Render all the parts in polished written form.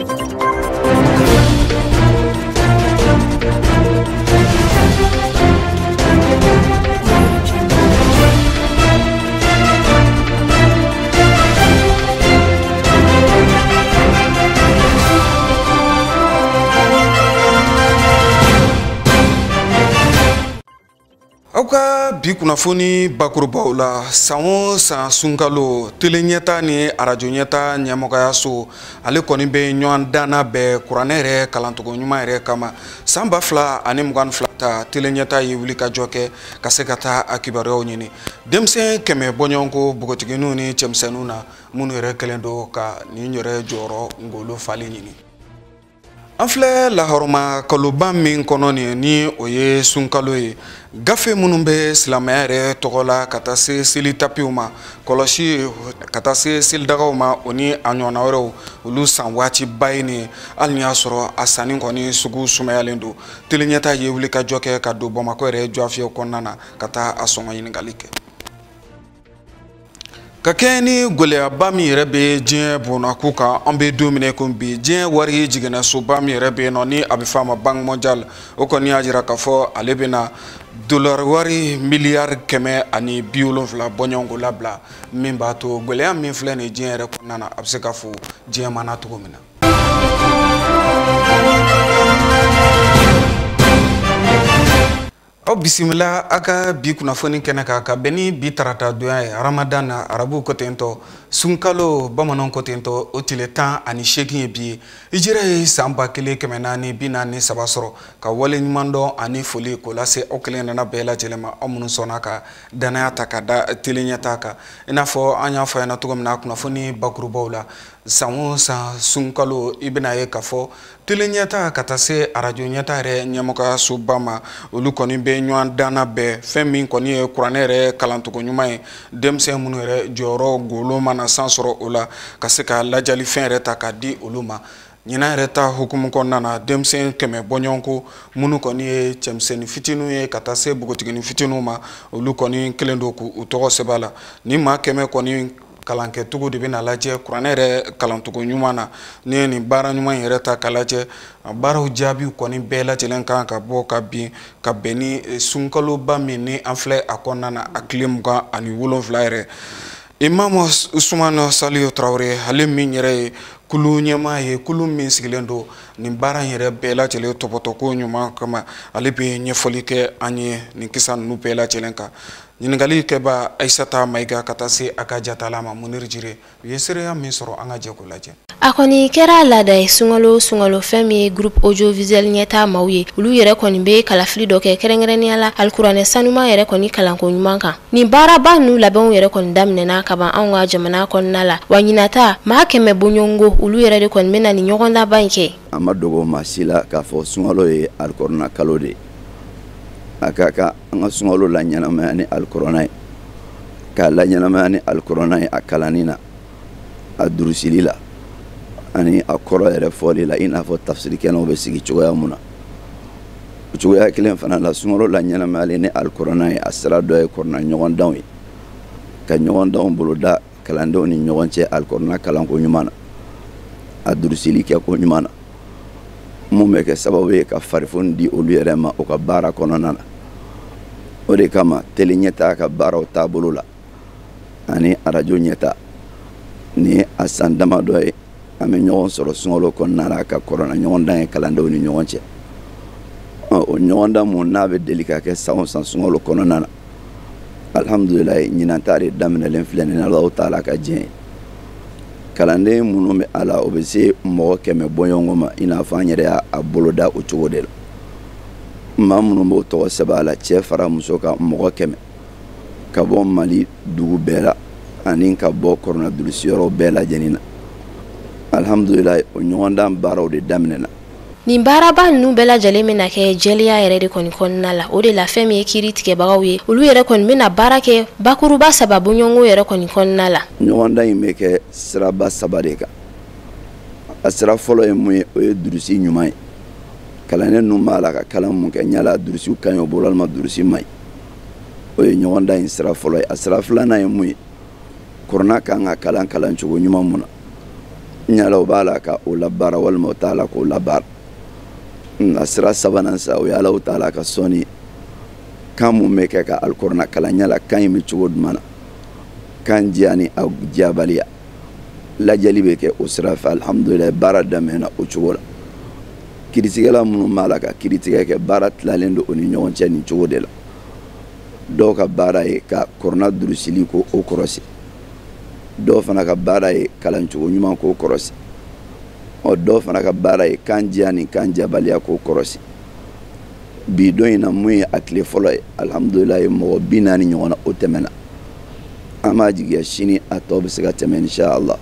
Aw ka bi kunnafoni bakurubaw la, san o san sunkalo tele ɲɛta ni arajo ɲɛta ɲɛmɔgɔyaso ale kɔni bɛ ɲɔgɔn danna bɛɛ kuranɛ yɛrɛ kalancogo ɲuman yɛrɛ kama. San 2022 ta tele ɲɛta ye wuli ka jɔ kɛ ka se ka taa a kibaruyaw ɲini denmisɛn 100 bɔɲɔgɔnko npogotigininw ni cɛmisɛnninw na minnu yɛrɛ kɛlen don ka nin yɛrɛ jɔyɔrɔ ngolo falen ɲini. An filɛ lahɔrɔma kaloba min kɔnɔ nin ni o ye sunkalo ye, gafe minnu bɛ silamɛya yɛrɛ tɔgɔ la ka taa se seli tapiw ma, kɔlɔsi ka taa se selidagaw ma, o ni a ɲɔgɔnna wɛrɛw, olu san waatiba ye nin ye. Hali ni y'a sɔrɔ a sanni kɔni sugu sumayalen don, tele ɲɛta ye wuli ka jɔ kɛ ka don Bamakɔ yɛrɛ jɔfiyɛ kɔnɔna na ka taa a sɔngɔ ɲininkali kɛ. Ka kɛ ni gɛlɛyaba min yɛrɛ bɛ diɲɛ bɔnnaku kan, an bɛ don min na ko bi, diɲɛ wari jiginɛsoba min yɛrɛ bɛ yen nɔ ni a bɛ f'a ma Banque mondiale, o kɔni y'a jira k'a fɔ ale bɛna dollar wari miliyari 170 bɔɲɔgɔnko labila, min b'a to gɛlɛya min filɛ nin ye diɲɛ yɛrɛ kɔnɔna na, a bɛ se ka fo diɲɛ mana cogo min na. Aw bisimila a ka bi kunnafoni kɛnɛ kan ka bɛn ni bi tarata donya ye Ramadan na, arabuw ko ten tɔ, sunkalo bamananw ko ten tɔ, o tile 18 ye bi ye. Hijira ye san 1443 sɔrɔ ka wale ɲuman dɔn ani foli k'o lase aw kelen nana bɛɛ lajɛlen ma, aw minnu sɔnna ka danaya ta ka da tele ɲɛta kan. I n'a fɔ an y'a fɔ a ɲɛna cogo min na kunnafoni bakurubaw la, san o san sunkalo i bɛna ye k'a fɔ tele ɲɛta ka taa se arajo ɲɛta yɛrɛ ɲɛmɔgɔyasoba ma, olu kɔni bɛ ɲɔgɔn danna bɛɛ fɛn min kɔni ye kuranɛ yɛrɛ kalancogo ɲuman ye, denmisɛn minnu yɛrɛ jɔyɔrɔ golo mana san sɔrɔ o la ka se ka lajali fɛn yɛrɛ ta k'a di olu ma. Ɲinan yɛrɛ ta hukumu kɔnɔna na, denmisɛn 100 bɔɲɔgɔnko minnu kɔni ye cɛmisɛnnin fitininw ye ka taa se npogotiginin fitininw ma, olu kɔni kelen don k'u tɔgɔ sɛbɛn a la. Ni maa 100 kɔni kalankɛcogo de bɛna lajɛ kuranɛ yɛrɛ kalancogo ɲuman na. N'i ye nin baara ɲuman in yɛrɛ ta k'a lajɛ, a baaraw jaabiw kɔni bɛɛ lajɛlen kan ka bɔ ka bin ka bɛn ni sunkaloba min ni an filɛ a kɔnɔna na, a tile 27 yɛrɛ. Imam Usumana Saliyu Tarawele, ale min yɛrɛ ye kulu ɲɛmaa ye, kulu min sigilen don nin baara in yɛrɛ bɛɛ lajɛlen tɔpɔtɔko ɲuman kama, ale bɛ ɲɛfɔli kɛ an ye nin kisa ninnu bɛɛ lajɛlen kan. Ɲininkali kɛba Ayisata Mayiga ka taa se a ka jatala ma Munir Jire, u ye seereya min sɔrɔ, an ka jɛ k'o lajɛ. A kɔni kɛra laada ye sunkalo sunkalo fɛn min ye groupe audiovisuel ɲɛta maaw ye, olu yɛrɛ kɔni bɛ kalafili dɔ kɛ kɛrɛnkɛrɛnnenya la alikuranɛ sanuman yɛrɛ kɔni kalanko ɲuman kan. Nin baaraba ninnu labɛnw yɛrɛ kɔni daminɛna ka ban anw ka jamana kɔnɔna la, wa ɲinata maa 100 bɔɲɔgɔnko olu yɛrɛ de kɔni bɛna nin ɲɔgɔndanba in kɛ. An ma dogo maa si la k'a fɔ sunkalo ye alikuranɛ kalo de ye. A ka kan an ka sunkalo la ɲɛnamaya ni alikuranɛ ye, k'a la ɲɛnamaya ni alikuranɛ ye a kalanni na, a durusili la, ani a kɔrɔ yɛrɛ fɔli la, i n'a fɔ tafsirikɛlaw bɛ sigi cogoya mun na. O cogoya kelen fana la, sunkalo la ɲɛnamayalen ni alikuranɛ ye, a sira dɔ ye kuranɛ ɲɔgɔndanw ye, ka ɲɔgɔndanw boloda kalandenw ni ɲɔgɔn cɛ alikuranɛ kalanko ɲuman na, a durusili kɛko ɲuman na, mun bɛ kɛ sababu ye ka farifoni di olu yɛrɛ ma u ka baara kɔnɔna na. O de kama tele ɲɛta ka baaraw taabolo la ani arajo ɲɛta ni a san damadɔ ye, an bɛ ɲɔgɔn sɔrɔ sunkalo kɔnɔna la ka kuranɛ ɲɔgɔndan ye kalandenw ni ɲɔgɔn cɛ. O ɲɔgɔndan mun n'a bɛ deli ka kɛ san o san sunkalo kɔnɔna na, alihamudulilayi ɲinan ta de daminɛlen filɛ nin ye, Alahu taala ka diɲɛ ye. Kalanden minnu bɛ a la, o bɛ se mɔgɔ 100 bɔɲɔgɔnko ma, i n'a fɔ an yɛrɛ y'a boloda o cogo de la. Maa minnu b'o tɔgɔ sɛbɛn a la, cɛ fara muso kan, mɔgɔ 100 ka bɔ Mali dugu bɛɛ la ani ka bɔ kuranɛ durusiyɔrɔ bɛɛ lajɛlen na. Alihamudulilayi o ɲɔgɔndan baaraw de daminɛna. Nin baaraba ninnu bɛɛ lajɛlen bɛna kɛ jɛlenya yɛrɛ de kɔni kɔnɔna la. O de la fɛn min ye kiiri tigɛbagaw ye, olu yɛrɛ kɔni bɛna baara kɛ bakuruba 3 bɔɲɔgɔnko yɛrɛ kɔni kɔnɔna la. Ɲɔgɔndan in bɛ kɛ siraba 3 de kan. A sira fɔlɔ ye mun ye, o ye durusi ɲuman ye. Kalanden ninnu b'a la ka kalan mun kɛ, yala durusiw ka ɲi o bolo walima durusi man ɲi, o ye ɲɔgɔndan in sira fɔlɔ ye. A sira filanan ye mun ye, kuranɛ kan ka kalan kalancogo ɲuman mun na, Yala o b'a la ka o labaara walima o t'a la k'o labaara. Nka sira sabanan sa, o ye Alahu taala ka sɔnni. Kan mun bɛ kɛ ka alikɔrɔna kalan, yala kan in bɛ cogo jumɛn na, kan diya ni a diyabaliya, lajɛli bɛ kɛ o sira fɛ. Alihamudulilayi, baara daminɛna o cogo la. Kiiritigɛla minnu b'a la ka kiiritigɛ kɛ, baara tilalen don o ni ɲɔgɔn cɛ nin cogo de la. Dɔw ka baara ye ka kɔrɔna durusili ko o kɔrɔsi, dɔw fana ka baara ye kalancogo ɲuman k'o kɔrɔsi, ɔ dɔw fana ka baara ye kan diya ni kan diyabaliya k'o kɔrɔsi. Bi don in na, mun ye a tile fɔlɔ ye, alihamudulilayi, mɔgɔ 40 ɲɔgɔn na o tɛmɛna. An b'a jigiya sini a tɔ bɛ se ka tɛmɛ inshallah,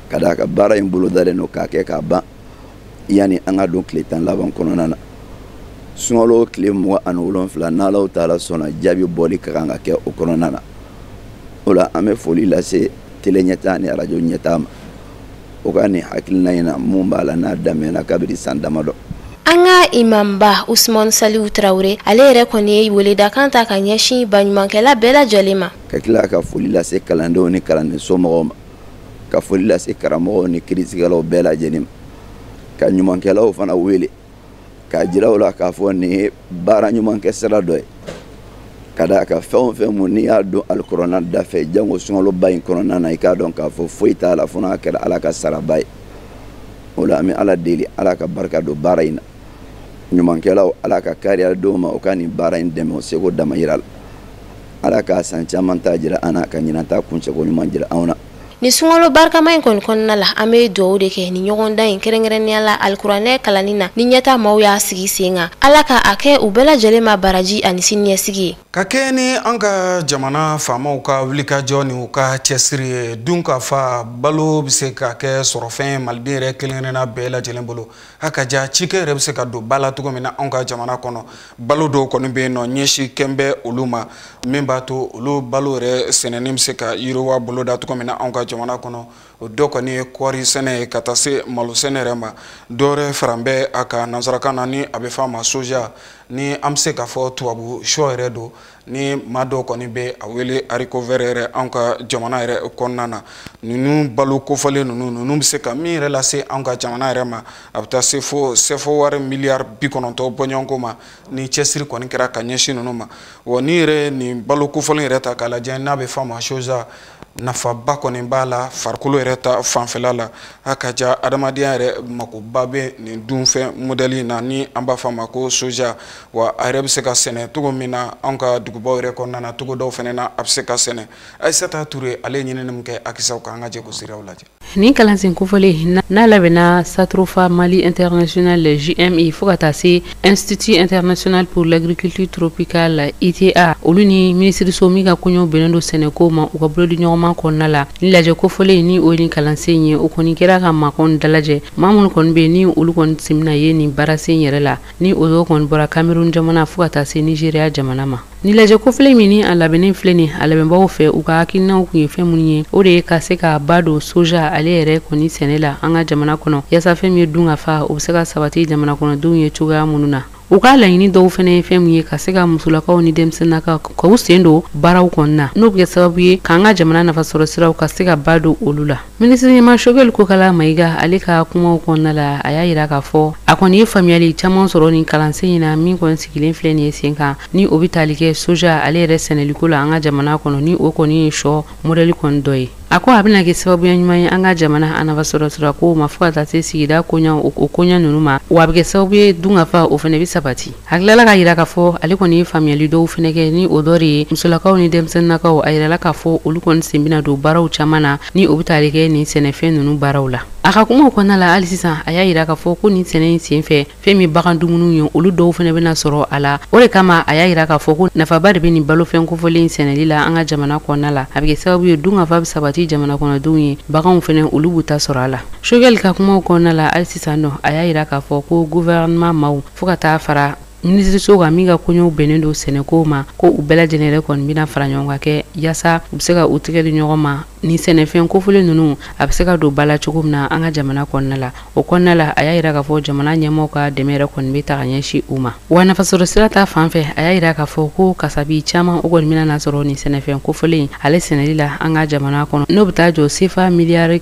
ka d'a kan baara in bolodalen don k'a kɛ k'a ban yanni an ka don tile 10 laban kɔnɔna na. Sunkalo tile 27, n'Alahu taala sɔnna, jaabi bɔli ka kan ka kɛ o kɔnɔna na. O la, an bɛ foli lase télé ɲɛtaa ni arajo ɲɛtaa ma, o ka nin hakilina in na mun b'a la n'a daminɛna kabini san damadɔ. An ka imamba Usman Saliu Tarawele, ale yɛrɛ kɔni ye weledakan ta ka ɲɛsin baɲumankɛla bɛɛ lajɛlen ma. Ka tila ka foli lase kalandenw ni kalanden somɔgɔw ma, ka foli lase karamɔgɔw ni kiiritigɛlaw bɛɛ lajɛlen ma, ka ɲumankɛlaw fana wele k'a jira u la k'a fɔ nin ye baara ɲumankɛ sira dɔ ye, ka d'a kan fɛn o fɛn mun n'i y'a don alikɔrɔna da fɛ, jango sunkaloba in kɔnɔna na, i k'a dɔn k'a fɔ foyi t'a la fo n'a kɛra Ala ka saraba ye. O la, an bɛ Ala deli, Ala ka barika don baara in na. Ɲumankɛlaw, Ala ka kariya d'o ma, o ka nin baara in dɛmɛ o seko damayira la. Ala k'a san caman ta jira an na, ka ɲinan ta kuncɛko ɲuman jira anw na. Ni sunkalo barikama in kɔni kɔnɔna la, an bɛ dugawu de kɛ ni ɲɔgɔndan in, kɛrɛnkɛrɛnnenya la alikuranɛ kalanni na ni ɲɛta maaw y'a sigi sen kan. Ala ka a kɛ u bɛɛ lajɛlen ma baraji ani siniɲɛsigi ye. Ka kɛ ni an ka jamana faamaw ka wulikajɔ ni u ka cɛsiri ye, dun ka fa balo bɛ se ka kɛ sɔrɔfɛn maliden yɛrɛ kelen kelenna bɛɛ lajɛlen bolo. A ka ja cikɛ yɛrɛ bɛ se ka don ba la cogo min na anw ka jamana kɔnɔ, balo dɔw kɔni bɛ yen nɔ ɲɛsin kɛn bɛ olu ma, min b'a to olu balo yɛrɛ sɛnɛni bɛ se ka yiriwa boloda cogo min na anw ka jamana kɔnɔ. O dɔ kɔni ye kɔɔri sɛnɛ ye, ka taa se malo sɛnɛ yɛrɛ ma. Dɔwɛrɛ fara bɛ a kan nansarakan na ni a bɛ f'a ma soja, ni an bɛ se k'a fɔ tubabu sɔ yɛrɛ don, ni maa dɔw kɔni bɛ a wele haricot vert yɛrɛ anw ka jamana yɛrɛ kɔnɔna na. Ninnu balo kofɔlen ninnu bɛ se ka min yɛrɛ lase anw ka jamana yɛrɛ ma, a bɛ taa se fo sɛfo wari miliyari 90 bɔɲɔgɔnko ma, ni cɛsiri kɔni kɛra ka ɲɛsin ninnu ma. Wa ni yɛrɛ nin balo kofɔlen yɛrɛ ta k'a lajɛ n'a bɛ f'a ma soja, nafaba kɔni b'a la farikolo yɛrɛ ta fanfɛla la. A ka ja adamadenya yɛrɛ makoba bɛ nin dunfɛn modèle in na ni an b'a fɔ a ma ko soja. Wa a yɛrɛ bɛ se ka sɛnɛ cogo min na anw ka dugubaw yɛrɛ kɔnɔna na, togodaw fana na a bɛ se ka sɛnɛ. Ayisata Ture, ale ye ɲinini min kɛ akisaw kan, an ka jɛ k'o siraw lajɛ. Nin kalansen kofɔlen n'a labɛnna Jatropha Mali International JMI fo ka taa se Institut International pour l'Agriculture Tropicale ITA, olu ni minisiriso min ka koɲɛw bɛnnen don sɛnɛko ma, u ka bolodi ɲɔgɔnma kɔnɔna la. Ni lajɛ kofɔlen ni o ye nin kalansen ye, o kɔni kɛra ka maakɔni dalajɛ, maa minnu kɔni bɛ yen ni olu kɔni sen ye nin baarasen yɛrɛ la, ni o dɔw kɔni bɔra Cameroun jamana fo ka taa se Nigéria jamana ma. Ni lajɛ kofɔlen min ni a labɛnnen filɛ nin, a labɛnbagaw fɛ, u ka hakilinaw tun ye fɛn minnu ye, o de ye ka se ka ba don soja ale yɛrɛ kɔni sɛnɛ la an ka jamana kɔnɔ, yaasa fɛn min ye dun ka fa, o bɛ se ka sabati jamana kɔnɔdenw ye cogoya minnu na. U ka laɲini dɔw fana ye fɛn min ye, ka se ka musolakaw ni denmisɛnninnakaw k'u sen don baaraw kɔnɔna na, n'o bɛ kɛ sababu ye k'an ka jamana nafasɔrɔ siraw ka se ka ba don olu la. Minisiri ɲɛmaa Choguel Kokala Mayiga, ale ka kumaw kɔnɔna la, a y'a jira k'a fɔ a kɔni ye faamuyali caman sɔrɔ nin kalansen in na min kɔni sigilen filɛ nin ye sen kan, ni o bɛ tali kɛ soja ale yɛrɛ sɛnɛliko la an ka jamana kɔnɔ, ni o kɔni ye sɔ modèle kɔni dɔ ye. A ko a bɛna kɛ sababuya ɲuman ye an ka jamana a nafasɔrɔ sira kow ma fo ka taa se sigida koɲa o koɲa ninnu ma, wa a bɛ kɛ sababu ye dunkafa o fana bɛ sabati. A tilala ka jira k'a fɔ ale kɔni ye faamuyali dɔw fana kɛ, ni o dɔ de ye musolakaw ni denmisɛnninnakaw. A yirala k'a fɔ olu kɔni sen bɛna don baaraw caman na ni o bɛ tali kɛ nin sɛnɛfɛn ninnu baaraw la. A ka kumaw kɔnɔna la hali sisan, a y'a jira k'a fɔ ko nin sɛnɛ in senfɛ, fɛn min bagan dumuniw ye, olu dɔw fana bɛna sɔrɔ a la. O de kama a y'a jira k'a fɔ ko nafaba de bɛ nin balofɛn kofɔlen sɛnɛli la an ka jamana kɔnɔna la. A bɛ kɛ sababu ye dunkafa bɛ sabati jamana kɔnɔdenw ye, baganw fana olu b'u ta sɔrɔ a la. Choguel ka kumaw kɔnɔna la hali sisan nɔ, a y'a jira k'a fɔ ko gouvernement maaw fo ka taa fara minisiriso ka min ka koɲɛw bɛnnen don sɛnɛko ma, ko u bɛɛ lajɛlen yɛrɛ kɔni bɛna fara ɲɔgɔn kan kɛ yaasa u bɛ se ka u tigɛ di ɲɔgɔn ma ni sɛnɛfɛn kofɔlen ninnu a bɛ se ka don ba la cogo min na an ka jamana kɔnɔna la. O kɔnɔna la, a y'a jira k'a fɔ jamana ɲɛmɔgɔw ka dɛmɛ yɛrɛ kɔni bɛ ta ka ɲɛsin u ma. Wa nafasɔrɔ sira ta fan fɛ, a y'a jira k'a fɔ ko kasabi caman o kɔni bɛna na sɔrɔ nin sɛnɛfɛn kofɔlen ale sɛnɛli la an ka jamana kɔnɔ, n'o bɛ taa jɔ sefa 390 miliyari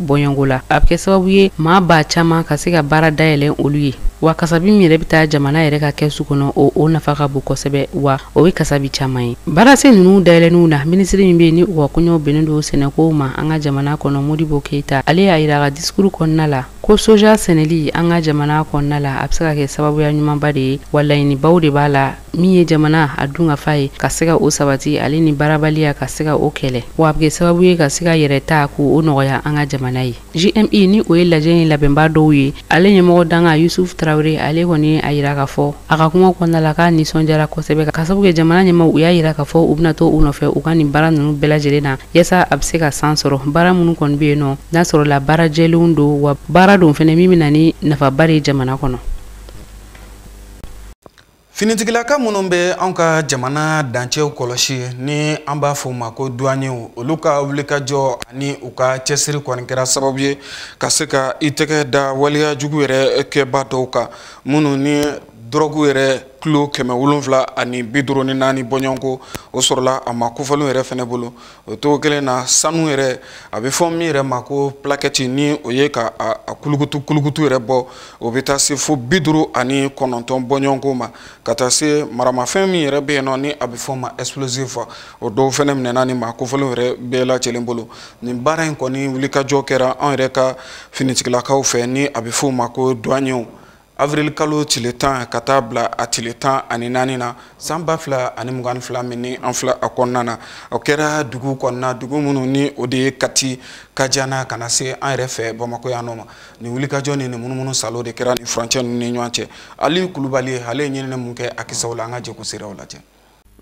bɔɲɔgɔnko la. A bɛ kɛ sababu ye maa ba caman ka se ka baara dayɛlɛ olu ye. Wa kasabi min yɛrɛ bɛ taa jamana yɛrɛ ka kɛsu kɔnɔ, o nafa ka bon kosɛbɛ, wa o ye kasabi caman ye. Baarasen ninnu dayɛlɛnniw na, minisiri min bɛ yen ni u ka koɲɛw bɛnnen don sɛnɛko ma an ka jamana kɔnɔ, Modibo Keyita, ale y'a jira a ka discours kɔnɔna la ko soja sɛnɛli an ka jamana kɔnɔna la, a bɛ se ka kɛ sababuya ɲumanba de ye, wa laɲinibaw de b'a la min ye jamana a dun ka fa ye ka se ka o sabati, ale ni baarabaliya ka se ka o kɛlɛ, wa a bɛ kɛ sababu ye ka se ka yɛrɛ ta k'o nɔgɔya an ka jamana ye. JMI, ni o ye lajɛ in labɛnba dɔw ye, ale ɲɛmɔgɔ danga Yusuf Tarawele, ale kɔni a jira k'a fɔ a ka kuma kɔnɔna la k'a nisɔndiyara kosɛbɛ, ka sababu kɛ jamana ɲɛmaaw u y'a jira k'a fɔ u bɛna to u nɔfɛ u ka nin baara ninnu bɛɛ lajɛlen na, yaasa a bɛ se ka san sɔrɔ. Baara minnu kɔni bɛ yen nɔ, n'a sɔrɔ la baara jɛlenw don, wa baara don fɛnɛ min bɛ na ni nafaba de ye jamana kɔnɔ. Finitigilaka minnu bɛ anw ka jamana dancɛw kɔlɔsi, ni an b'a fɔ o ma ko douaniers, olu ka wulikajɔ ani u ka cɛsiri kɔni kɛra sababu ye ka se ka i tɛgɛ da waleya jugu yɛrɛ kɛba dɔw kan, minnu ni dɔrɔgu yɛrɛ kilo 754 bɔɲɔgɔnko o sɔrɔla a ma kofɔlenw yɛrɛ fɛnɛ bolo. O cogo kelen na, sanu yɛrɛ, a bɛ fɔ min yɛrɛ ma ko plaquette, ni o ye ka a kulukutu kulukutu yɛrɛ bɔ, o bɛ taa se fo 59 bɔɲɔgɔnko ma, ka taa se maramafɛn min yɛrɛ bɛ yen nɔ ni a bɛ fɔ o ma explosif, o dɔw fɛnɛ minɛna ni maa kofɔlenw yɛrɛ bɛɛ lajɛlen bolo. Nin baara in kɔni wulikajɔ kɛra anw yɛrɛ ka finitigilakaw fɛ, ni a bɛ fɔ o ma ko douaniers, avril kalo tile 10 ka taa bila a tile 14 na, san 2022 min ni an filɛ a kɔnɔna na. O kɛra dugu kɔnɔna, dugu minnu ni o de ye Kati, Kajana, ka na se an yɛrɛ fɛ Bamakɔ yan nɔ ma. Nin wulikajɔ ni nin munumunu salo de kɛra nin furancɛ ninnu ni ɲɔgɔn cɛ. Ali Kulubali, ale ye ɲinini mun kɛ a kisɛw la, an ka jɛ k'o seerew lajɛ.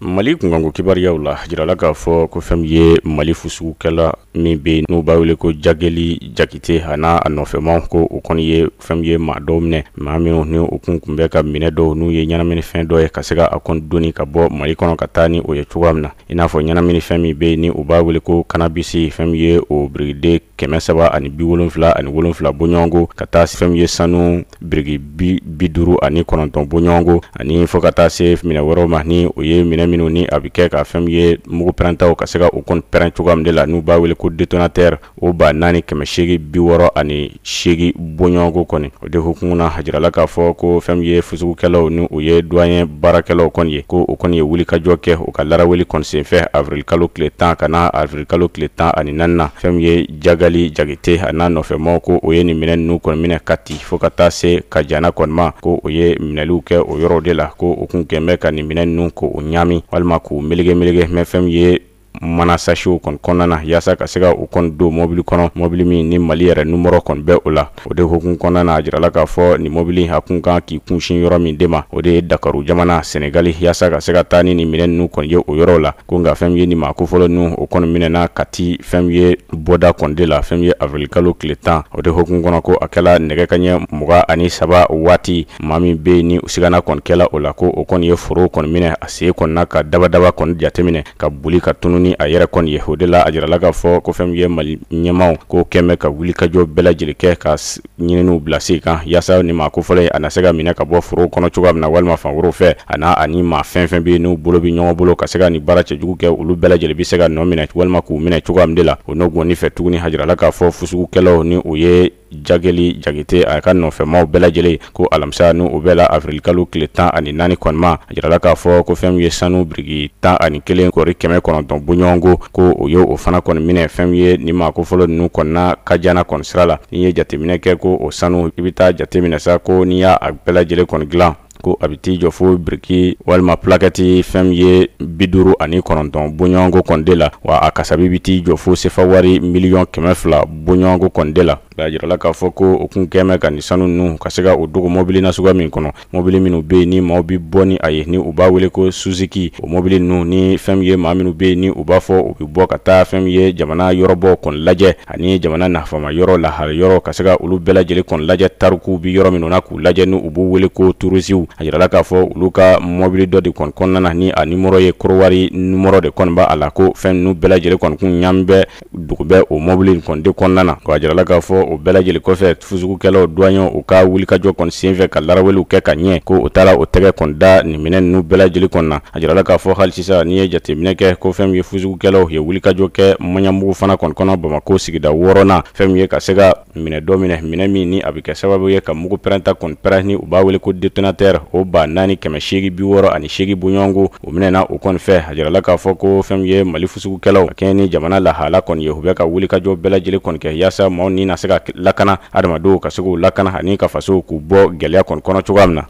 Mali kunkanko kibaruyaw la, jirala k'a fɔ ko fɛn min ye Mali fusugukɛla min bɛ yen n'u b'a wele ko Jageli Jakite, a n'a a nɔfɛmaw, ko o kɔni ye fɛn min ye maa dɔw minɛ, maa minnu ni u kun bɛ ka minɛ dɔw n'u ye ɲɛnaminifɛn dɔ ye ka se ka a kɔni doni ka bɔ Mali kɔnɔ ka taa ni o ye cogoya min na, i n'a fɔ ɲɛnaminifɛn min bɛ yen ni u b'a wele ko cannabis, fɛn min ye o birikiden 377 bɔɲɔgɔnko, ka taa fɛn min ye sanu biriki 59 bɔɲɔgɔnko, ani fo ka taa se minɛ wɛrɛw ma, ni o ye minɛ minnu ni a bɛ kɛ ka fɛn min ye mugu pɛrɛntaw ka se ka o kɔni pɛrɛn cogoya min de la, n'u b'a wele ko détonateur, o 4868 bɔɲɔgɔnko kɔni. O de hukumu na, a jirala k'a fɔ ko fɛn min ye fusugukɛlaw ni u ye douanier baarakɛlaw kɔni ye, ko o kɔni ye wulikajɔ kɛ u ka laraweli kɔni senfɛ avril kalo tile 10 ka na avril kalo tile 14 na. Fɛn min ye Jagali Jakite a n'a nɔfɛmaw, ko o ye nin minɛ ninnu kɔni minɛ Kati fo ka taa se Kajana kɔni ma, ko o ye minɛliw kɛ o yɔrɔw de la, ko o kun kɛn bɛ ka nin minɛ ninnu ko o ɲaami walima k'u melege melege mɛ fɛn min ye mana sachetw kɔni kɔnɔna na, yaasa ka se ka u kɔni don mobili kɔnɔ, mobili min ni Mali yɛrɛ numéro kɔni bɛ o la. O de hukumu kɔnɔna na, a jirala k'a fɔ nin mobili a kun kan k'i kunsin yɔrɔ min de ma, o de ye Dakaru jamana Senegali, yaasa ka se ka taa ni nin minɛ ninnu kɔni ye o yɔrɔ la. Ko nka fɛn min ye nin maa kofɔlɔ ninnu, o kɔni minɛna Kati fɛn min ye bɔda kɔni de la, fɛn min ye avril kalo tile 10. O de hukumu kɔnɔ, ko a kɛla nɛgɛ kaɲɛ 23 waati, maa min bɛ yen ni sigana kɔni kɛla o la, ko o kɔni ye foro kɔni minɛ a sen kɔnɔna ka dabadaba kɔni jateminɛ ka boli ka tunu ni a yɛrɛ kɔni ye. O de la, a jirala k'a fɔ ko fɛn min ye Mali ɲɛmaw ko kɛn bɛ ka wulikajɔ bɛɛ lajɛlen kɛ ka ɲininiw bila sen kan, yaasa nin maa kofɔlɔ in a na se ka minɛ ka bɔ foro kɔnɔ cogoya min na, walima fan wɛrɛw fɛ, a n'a ani maa fɛn fɛn bɛ yen n'u bolo bɛ ɲɔgɔn bolo ka se ka nin baara cɛjugu kɛ, olu bɛɛ lajɛlen bɛ se ka nɔ minɛ walima k'u minɛ cogoya min de la. O n'o gɔni fɛ tuguni, a jirala k'a fɔ fusugukɛlaw ni o ye Jageli Jakite a ka nɔfɛmaw bɛɛ lajɛlen, ko alamisa ni o bɛɛ la avril kalo tile 14 kɔni ma, a jirala k'a fɔ ko fɛn min ye sanu biriki 11 kɔri 900 bɔɲɔgɔnko, ko o ye o fana kɔni minɛ fɛn min ye nin maa ko fɔlɔ ninnu kɔnɔna Kajana kɔni sira la. N'i ye jateminɛ kɛ ko o sanu, i bɛ taa jateminɛ sa ko n'i y'a bɛɛ lajɛlen kɔni dilan, ko a bɛ t'i jɔ fo biriki walima plaquette fɛn min ye 59 bɔɲɔgɔnko kɔni de la, wa a kasabi bɛ t'i jɔ fo sefa wari 200 miliyɔn. bɔɲɔgɔnko kɔni de la. A jirala k'a fɔ ko o kun kɛmɛ ka nin sanu ninnu ka se ka o dogo mobili nasuguya min kɔnɔ, mobili minnu bɛ yen ni maaw bɛ bɔ ni a ye ni u b'a wele ko Suzuki, o mobili ninnu ni fɛn min ye maa minnu bɛ yen ni u b'a fɔ u bɛ bɔ ka taa fɛn min ye jamana yɔrɔbɔ kɔni lajɛ ani jamana nafama yɔrɔ lahara yɔrɔ ka se ka olu bɛɛ lajɛlen kɔni lajɛ tarikuw bɛ yɔrɔ minnu na k'u lajɛ ni u b'u wele ko turusiw. A jirala k'a fɔ olu ka mobili dɔ de kɔni kɔnɔna na ni a nimɔrɔ ye korowari nimɔrɔ de kɔni b'a la, ko fɛn ninnu bɛɛ lajɛlen kɔni kun ɲami bɛ dugu bɛ o mobili kɔni de kɔnɔna na. A jirala k'a fɔ o bɛɛ lajɛlen kɔfɛ fusugukɛlaw duwanɲɛw u ka wulikajɔ kɔni senfɛ ka laraweliw kɛ ka ɲɛ ko u taara o tɛgɛ kɔni da nin minɛn ninnu bɛɛ lajɛlen kɔni na. A jirala k'a fɔ hali sisan n'i ye jateminɛ kɛ ko fɛn min ye fusugukɛlaw ye wulikajɔ kɛ Maɲanbugu fana kɔni kɔnɔ Bamakɔ sigida 6nan, fɛn min ye ka se ka minɛ dɔ minɛ, minɛ min ni a bɛ kɛ sababu ye ka mugu pɛrɛnta kɔni pɛrɛn ni u b'a wele ko détonateur, o 4868 bɔɲɔgɔnko o minɛna o kɔni fɛ. A jirala k'a fɔ ko fɛn min ye Mali fusugukɛlaw ka kɛɲɛ ni jamana lahala kɔni ye, u bɛ ka wulikajɔ bɛɛ lajɛlen kɔni kɛ yaasa maaw ni na se ka lakana, adamadenw ka se k'u lakana ani ka faso k'u bɔ gɛlɛya kɔni kɔnɔ cogoya min na.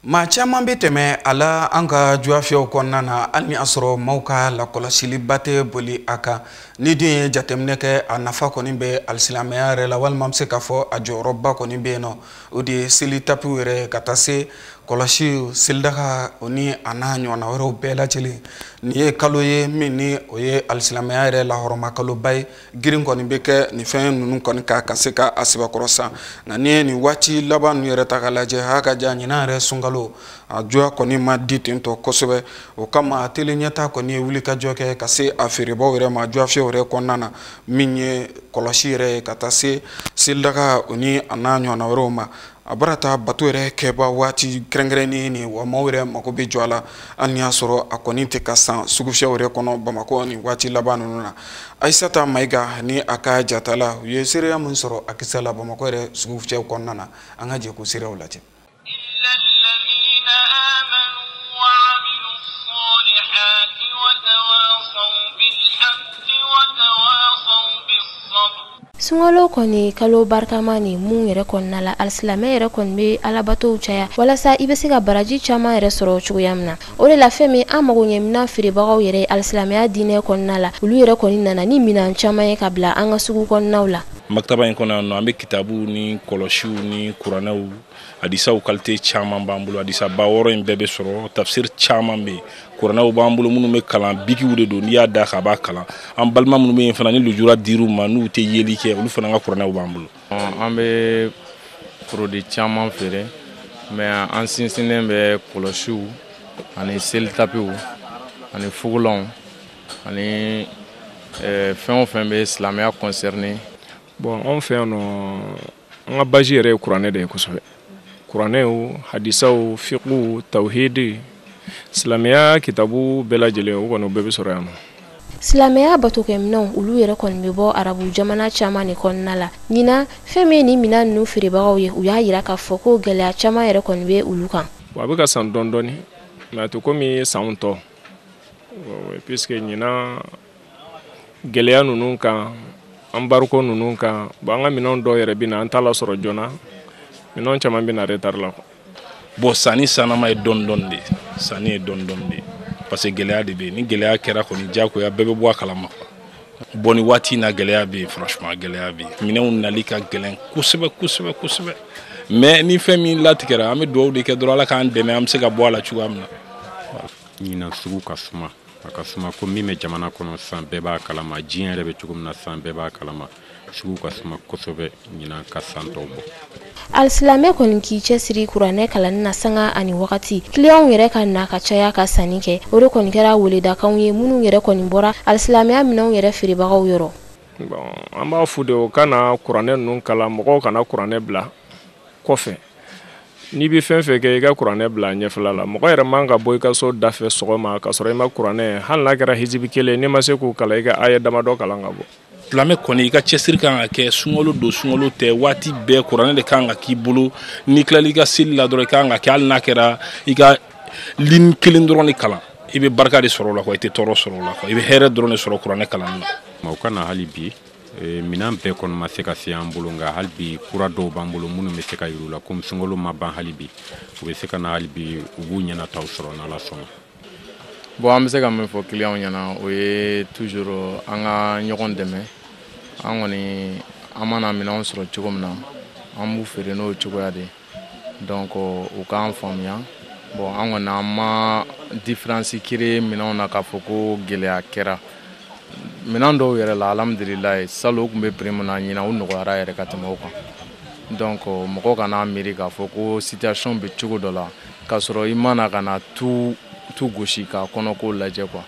Maa caman bɛ tɛmɛ a la an ka juwafiyɛw kɔnɔna na, hali ni a sɔrɔ maaw ka lakɔlɔsiliba tɛ boli a kan. Ni den ye jateminɛ kɛ, a nafa kɔni bɛ alisilamɛya yɛrɛ la, walima an bɛ se k'a fɔ a jɔyɔrɔba kɔni bɛ yen nɔ, o de ye seli tapiw yɛrɛ ka taa se kɔlɔsiw, selidaga o ni a n'a ɲɔgɔnna wɛrɛw bɛɛ lajɛlen. Nin ye kalo ye min ni o ye alisilamɛya yɛrɛ lahɔrɔma kaloba ye. Girin kɔni bɛ kɛ nin fɛn ninnu kɔni kan ka se ka a sɛbɛkɔrɔ san. Nka n'i ye nin waati laban ninnu yɛrɛ ta k'a lajɛ, a ka jan ɲinan yɛrɛ sunkalo a juguya kɔni ma di ten tɔ kosɛbɛ. O kama a teli ɲɛta kɔni ye wulikajɔ kɛ ka se a feerebaw yɛrɛ ma juwafiyɛw yɛrɛ kɔnɔna na, min ye kɔlɔsi yɛrɛ ye ka taa se selidaga o ni a n'a ɲɔgɔnna wɛrɛw ma. A bara taa bato yɛrɛ kɛba waati kɛrɛnkɛrɛnnen ni wa maaw yɛrɛ mako bɛ jɔ a la, hali ni y'a sɔrɔ a kɔni tɛ ka san sugufiyɛw yɛrɛ kɔnɔ Bamakɔ ni waati laban ninnu na. Ayisata Mayiga ni a ka jatala u ye seereya min sɔrɔ a kisɛ la Bamakɔ yɛrɛ sugufiyɛw kɔnɔna na, an ka jɛ k'o seereyaw lajɛ. Sunkalo kɔni kalo barikama ni mun yɛrɛ kɔnɔna la, alisilamɛ yɛrɛ kɔni bɛ alabatow caya walasa i bɛ se ka baraji caman yɛrɛ sɔrɔ cogoya min na. O de la fɛn min an mago ɲɛ minan feerebagaw yɛrɛ alisilamɛya diinɛ kɔnɔna la, olu yɛrɛ kɔni nana ni minan caman ye ka bila an ka sugu kɔnɔnaw la. Maktaba in kɔnɔ yan nɔ, an bɛ kitabuw ni kɔlɔsiw ni kuranɛw, hadisaw qualité caman b'an bolo. Hadisa 60 in bɛɛ bɛ sɔrɔ, tafsir caman bɛ yen, kuranɛw b'an bolo minnu bɛ kalan, bikiw de don, n'i y'a da k'a b'a kalan. An balima minnu bɛ yen fana ni lujura dir'u ma n'u tɛ yeli kɛ, olu fana ka kuranɛw b'an bolo. An bɛ produit caman feere, mais an sinsinnen bɛ kɔlɔsiw ani selitapiw ani fugulanw ani fɛn o fɛn bɛ silamɛya concerné. Bon, anw fɛ yan nɔ, an ka base yɛrɛ ye kuranɛ de ye kosɛbɛ. Kuranɛw, hadisaw, fiqhu, tawhidi, silamɛya kitabu bɛɛ lajɛlen o kɔni bɛɛ bɛ sɔrɔ yan nɔ. Silamɛya batokɛminɛnw olu yɛrɛ kɔni bɛ bɔ arabu jamana caman de kɔnɔna la. Ɲinan fɛn min ni minɛn ninnu feerebagaw ye, u y'a yira k'a fɔ ko gɛlɛya caman yɛrɛ kɔni bɛ olu kan. Bon, a bɛ ka san dɔɔni dɔɔni, mais a tɛ komi sanw tɔ, puisque ɲinan gɛlɛya ninnu kan, embargo ninnu kan, bon, an ka minɛnw dɔw yɛrɛ bɛ na, an t'a lasɔrɔ joona, minɛnw caman bɛ na retard la. Bon, sanni sannama ye dɔɔni dɔɔni de ye, sanni ye dɔɔni dɔɔni de ye, parce que gɛlɛya de bɛ yen. Ni gɛlɛya kɛra kɔni diyagoya bɛɛ bɛ bɔ a kalama. Bon, ni waati in na gɛlɛya bɛ yen, franchement gɛlɛya bɛ yen. Minɛnw nali ka gɛlɛn kosɛbɛ kosɛbɛ kosɛbɛ, mais ni fɛn min latigɛra, an bɛ dugawu de kɛ dɔrɔn, Ala k'an dɛmɛ an bɛ se ka bɔ a la cogoya min na. Ɲinan sugu ka suma, a ka suma ko min bɛ jamana kɔnɔ san bɛɛ b'a kalama, diɲɛ yɛrɛ bɛ cogo min na san bɛɛ b'a kalama. Sugu ka suma kosɛbɛ ɲinan ka san tɔw bɔ. Alisilamɛ kɔni k'i cɛsiri kuranɛ kalanni na sanga ani wagati, kiliyanw yɛrɛ ka na ka caya ka sanni kɛ. O de kɔni kɛra weledakanw ye minnu yɛrɛ kɔni bɔra alisilamɛya minɛnw yɛrɛ feerebagaw yɔrɔ. Bon, an b'a f'u de o kana kuranɛ ninnu kalan, mɔgɔw kana kuranɛ bila kɔfɛ. N'i bɛ fɛn fɛn kɛ, i ka kuranɛ bila ɲɛfɛla la. Mɔgɔ yɛrɛ man ka bɔ i ka so da fɛ sɔgɔma ka sɔrɔ i ma kuranɛ, hali n'a kɛra hijibi kelen, n'i ma se k'o kalan, i ka aya damadɔ kalan ka bɔ. Silamɛ kɔni, i ka cɛsiri kan ka kɛ, sunkalo don sunkalo tɛ, waati bɛɛ kuranɛ de kan ka k'i bolo. N'i tilala i ka seli la dɔrɔn, i kan ka kɛ, hali n'a kɛra i ka ligne kelen dɔrɔn de kalan, i bɛ barika de sɔrɔ o la quoi, i tɛ tɔɔrɔ sɔrɔ o la quoi, i bɛ hɛrɛ dɔrɔn de sɔrɔ kuranɛ kalanni na. O ka na hali bi minɛn bɛɛ kɔni ma se ka se an bolo, nka hali bi kura dɔw b'an bolo minnu bɛ se ka yir'u la, komi sunkalo ma ban hali bi, u bɛ se ka na hali bi, u b'u ɲɛnataw sɔrɔ n'Ala sɔnna. Bon, an bɛ se ka min fɔ clients ɲɛna, o ye toujours an ka ɲɔgɔn dɛmɛ, An kɔni an mana minɛnw sɔrɔ cogo min na, an b'u feere n'o cogoya de. Donc u k'an faamuya. Bon, an kɔni an ma différence créer minɛnw na k'a fɔ ko gɛlɛya kɛra minɛn dɔw yɛrɛ la. Alhamdulilayi, salon o tun bɛ prix min na, ɲinan o nɔgɔyara yɛrɛ ka tɛmɛ o kan. Donc mɔgɔ kana miiri k'a fɔ ko situation bɛ cogo dɔ la k'a sɔrɔ i ma na ka na tu tu gosi k'a kɔnɔko lajɛ quoi.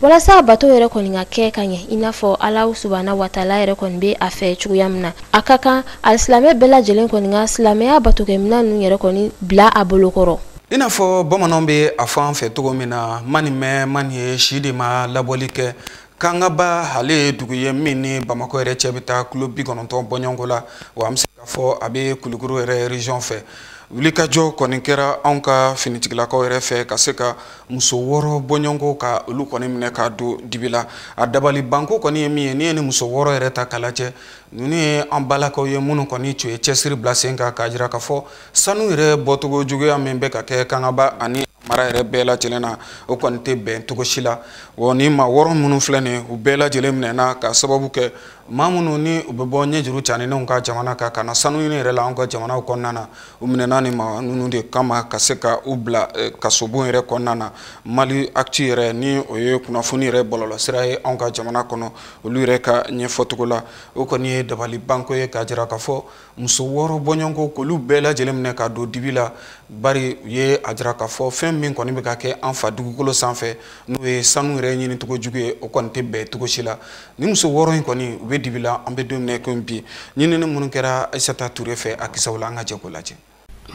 Walasa bato yɛrɛ kɔni ka kɛ ka ɲɛ, i n'a fɔ Ala subahana watala yɛrɛ kɔni bɛ a fɛ cogoya min na, a ka kan alisilamɛ bɛɛ lajɛlen kɔni ka silamɛya batokɛminɛn ninnu yɛrɛ kɔni bila a bolokɔrɔ. I n'a fɔ bamananw bɛ a fɔ an fɛ cogo min na, mani mɛn mani ye si de ma labɔli kɛ. Kangaba ale ye dugu ye min ni Bamakɔ yɛrɛ cɛ bɛ taa kilo 90 bɔɲɔgɔnko la. Wa an bɛ se k'a fɔ a bɛ Kulukoro yɛrɛ région fɛ. Wulikajɔ kɔni kɛra anw ka finitigilakaw yɛrɛ fɛ ka se ka muso 6 bɔɲɔgɔnko ka olu kɔni minɛ k'a don dibi la. A dabali banko kɔni ye min ye, n'i ye ni muso 6 yɛrɛ ta k'a lajɛ, ninnu ye an balakaw ye minnu kɔni tun ye cɛsiri bila sen kan k'a jira k'a fɔ sanu yɛrɛ bɔcogo juguya min bɛ ka kɛ Kangaba ani mara yɛrɛ bɛɛ lajɛlen na, o kɔni tɛ bɛn cogo si la. Wa ni maa 6 minnu filɛ nin ye, u bɛɛ lajɛlen minɛna ka sababu kɛ maa minnu ni u bɛ bɔ ɲɛjuru caninenw ka jamana kan ka na sanu ɲini yɛrɛ la anw ka jamanaw kɔnɔna na, u minɛna ni maa ninnu de kama ka se ka u bila kasobon yɛrɛ kɔnɔna na. Mali Actu yɛrɛ, ni o ye kunnafoni yɛrɛ bɔlɔlɔsira ye anw ka jamana kɔnɔ, olu yɛrɛ ka ɲɛfɔcogo la, o kɔni ye dabali banko ye k'a jira k'a fɔ muso 6 bɔɲɔgɔnko k'olu bɛɛ lajɛlen minɛ ka don dibi la. Bari u ye a jira k'a fɔ fɛn min kɔni bɛ ka kɛ an fa dugukolo sanfɛ, n'o ye sanu yɛrɛ ɲini cogo jugu ye, o kɔni tɛ bɛn cogo si la. Ni muso 6 in kɔni u bɛ dibi la, an bɛ don min na i komi bi. Ɲinini minnu kɛra Aïssata Touré fɛ a kisaw la, an ka jɛ k'o lajɛ.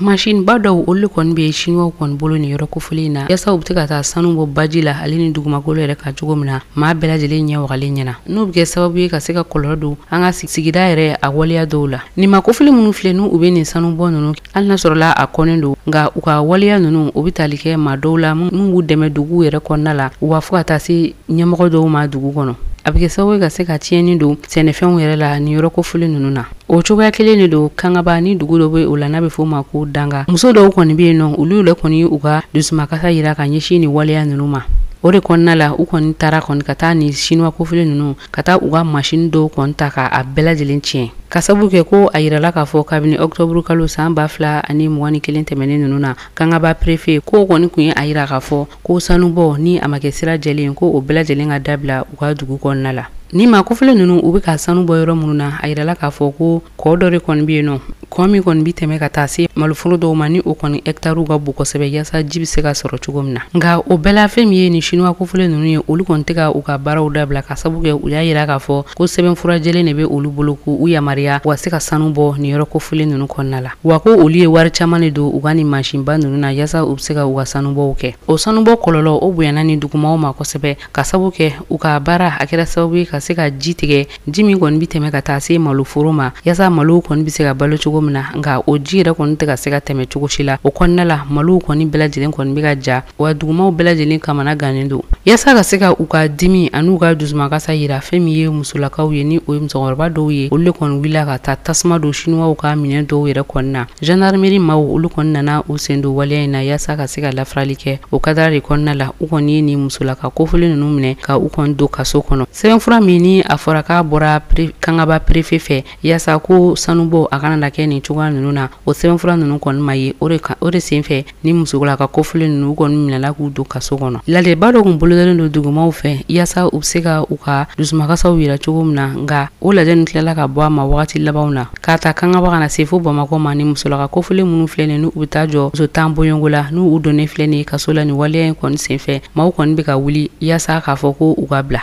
Machine ba dɔw olu kɔni bɛ siniwaw kɔni bolo nin yɔrɔ kofɔlen in na, yaasa u bɛ se ka taa sanu bɔ baji la ale ni dugumakolo yɛrɛ kan cogo min na, maa bɛɛ lajɛlen ɲɛ wagalen ɲɛna, n'o bɛ kɛ sababu ye ka se ka kɔlɔlɔ don an ka sigida yɛrɛ a waleya dɔw la. Nin maa kofɔlen minnu filɛ, n'u u bɛ nin sanu bɔ ninnu, hali n'a sɔrɔla a kɔnnen don, nka u ka waleya ninnu o bɛ tali kɛ maa dɔw la minnu b'u dɛmɛ dugu yɛrɛ kɔnɔna la, wa fo ka taa se ɲɛmɔgɔ dɔw ma dugu kɔnɔ. A bɛ kɛ sababu ye ka se ka tiɲɛni don sɛnɛfɛnw yɛrɛ la nin yɔrɔ kofɔlen ninnu na. O cogoya kelen de don Kangaba ni dugu dɔ bɛ o la n'a bɛ f'o ma ko Danga. Muso dɔw kɔni bɛ yen nɔ, olu yɛrɛ kɔni u ka dusumakasa yira ka ɲɛsin nin waleya ninnu ma. O de kɔnɔna la, u kɔni taara kɔni ka taa nin sinuwa kofɔlen ninnu, ka taa u ka masini dɔw kɔni ta k'a bɛɛ lajɛlen tiɲɛ, ka sababu kɛ ko a yirala k'a fɔ kabini ɔkutɔburu kalo san 2021 tɛmɛnen ninnu na, Kangaba préfet ko kɔni tun ye a yira k'a fɔ ko sanubɔ ni a ma kɛ sira jɛlen ko o bɛɛ lajɛlen ka dabila u ka dugu kɔnɔna la. Ni maa kofɔlen ninnu u bɛ ka sanu bɔ yɔrɔ minnu na, a yirala k'a fɔ ko kɔ dɔ de kɔni bɛ yen nɔ, kɔ min kɔni bɛ tɛmɛ ka taa se maloforo dɔw ma, ni o kɔni hɛkitariw ka bon kosɛbɛ, yaasa ji bɛ se ka sɔrɔ cogo min na. Nka o bɛɛ la, fɛn min ye nin sinuwa kofɔlen ninnu ye, olu kɔni tɛ ka u ka baaraw dabila, ka sababu kɛ u y'a yira k'a fɔ ko sɛbɛnfura jɛlen de bɛ olu bolo k'u yamaruya u ka se ka sanu bɔ nin yɔrɔ kofɔlen ninnu kɔnɔna la. Wa ko olu ye wari caman de don u ka nin mansinba ninnu na, yaasa u bɛ se ka u ka sanubɔw kɛ. O sanubɔ kɔlɔlɔ o bonyana ni dugumaw ma kosɛbɛ, ka sababu kɛ u ka baara a kɛra sababu ye ka se ka ji tigɛ, ji min kɔni bɛ tɛmɛ ka taa se maloforo ma, yaasa malow kɔni bɛ se ka balo cogo min na. Nka o ji yɛrɛ kɔni tɛ ka se ka tɛmɛ cogo si la. O kɔnɔna la, malow kɔni bɛɛ lajɛlen kɔni bɛ ka ja, wa dugumaw bɛɛ lajɛlen kamana gannen don. Yaasa ka se ka u ka dimi ani u ka dusumakasa yira, fɛn min ye musolakaw ye, ni o ye musokɔrɔba dɔw ye, olu de kɔni wulila ka taa tasuma don sinuwaw ka minɛn dɔw yɛrɛ kɔni na. Gendarmerie maaw olu kɔni nana u sen don waleya in na, yaasa ka se ka lafirali kɛ. O kadara de kɔnɔna la, u kɔni ye nin musolaka kofɔlen ninnu minɛ ka u kɔni don kaso kɔnɔ. Sɛbɛnfura min ni a fɔra k'a bɔra Kangaba préfet fɛ yaasa ko sanubɔ a kana na kɛ nin cogoya ninnu na, o sɛbɛnfura ninnu kɔni ma ye. O de senfɛ ni musolaka kofɔlen ninnu u kɔni minɛla k'u don kaso kɔnɔ. Lajɛba dɔ kun bolodalen don dugumaw fɛ, yaasa u bɛ se ka u ka dusumakasaw yira cogo min na, nka o lajɛ nin tilala ka bɔ a ma wagati labanw na. K'a ta Kangaba ka na se fo Bamakɔ ma, ni musolaka kofɔlen minnu filɛ nin n'u bɛ taa jɔ muso 10 bɔɲɔgɔnko la, n'u u donnen filɛ nin ye kaso la nin waleya in kɔni senfɛ, maaw kɔni bɛ ka wuli yaasa k'a fɔ ko u ka bila.